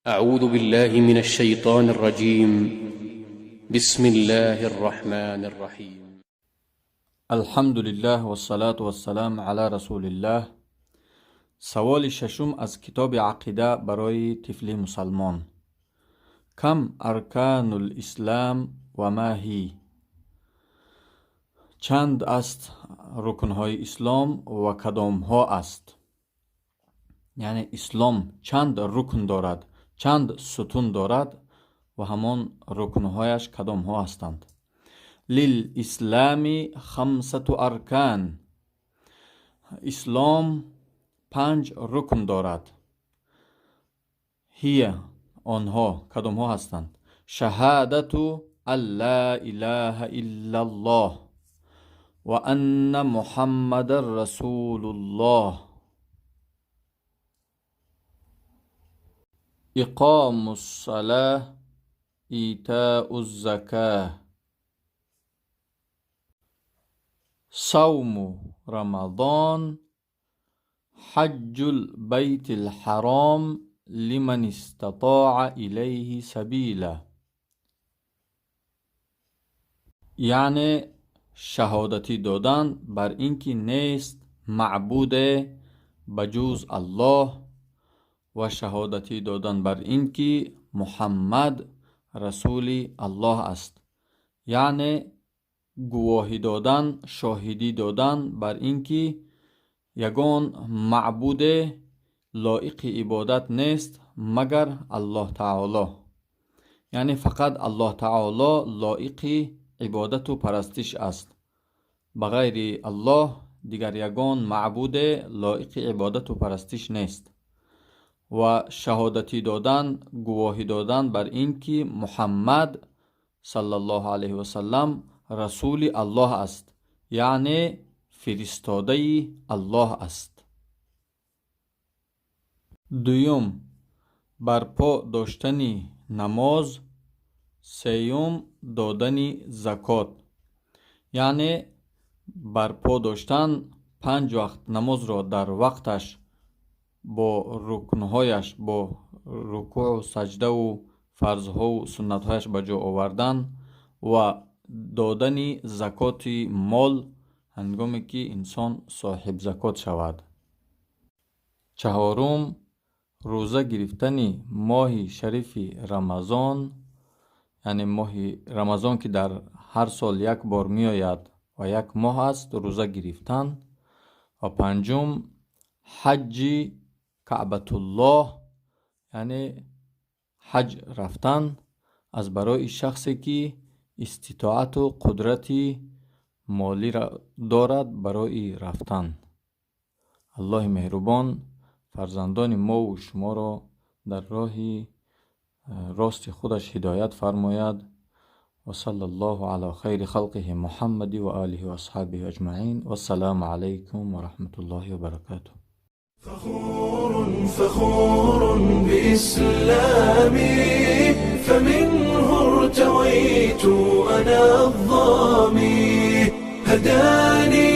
أعوذ بالله من الشيطان الرجيم. بسم الله الرحمن الرحيم. الحمد لله والصلاة والسلام على رسول الله. Саволи шашум аз китоби «Ақида барои тифли мусалмон». كم أركان الإسلام وما هي؟ Чанд аст рукнҳои ислом ва кадомҳо аст? Яъне ислом чанд рукн дорад, чанд сутун дорад ва ҳамон рукнҳояш кадомҳо ҳастанд? للإسلام خمسة أركان. Ислом панҷ рукн дорад. هي, онҳо кадомҳо ҳастанд? شهادة أن لا إله إلا الله وأن محمدا رسول الله، إقام الصلاة، إيتاء الزكاة، صوم رمضان، حج البيت الحرام لمن استطاع إليه سبيلا. Яъне шаҳодатӣ додан бар ин ки нест маъбуде ба ҷуз Аллоҳ ва шаҳодатӣ додан бар ин ки Муҳаммад расули Аллоҳ аст, яъне гувоҳӣ додан, шоҳидӣ додан бар ин ки ягон маъбуде лоиқи ибодат нест, магар Аллоҳ таоло, яъне фақат Аллоҳ таоло лоиқи ибодату парастиш аст, ба ғайри Аллоҳ дигар ягон маъбуде лоиқи ибодату парастиш нест, ва шаҳодатӣ додан, гувоҳӣ додан бар ин ки Муҳаммад саллаллоҳу алайҳи васаллам расули Аллоҳ аст, яъне фиристодаи Аллоҳ аст. Дуюм, барпо доштани намоз. Сеюм, додани закот, яъне барпо доштан панҷ вақт намозро дар вақташ, бо рукнҳояш, бо рукӯъу саҷдаву фарзҳову суннатҳояш ба ҷо овардан ва додани закоти мол, ҳангоме ки инсон соҳибзакот шавад. Чаҳорум, рӯза гирифтани моҳи шарифи Рамазон, яъне моҳи Рамазон, ки дар ҳар сол як бор меояд ва як моҳ аст, рӯза гирифтан. Ва панҷум, ҳаҷҷи Каъбатуллоҳ, яъне ҳаҷ рафтан аз барои шахсе ки иститоату қудрати молӣ дорад барои рафтан. Аллоҳи меҳрубон фарзандони мову шуморо дар роҳи рости худаш ҳидоят фармояд. وصلى الله على خير خلقه محمد وآله وأصحابه أجمعين، والسلام عليكم ورحمة الله وبركاته. فخور فخور بإسلامي، فمنه ارتويت أنا الظامي، هداني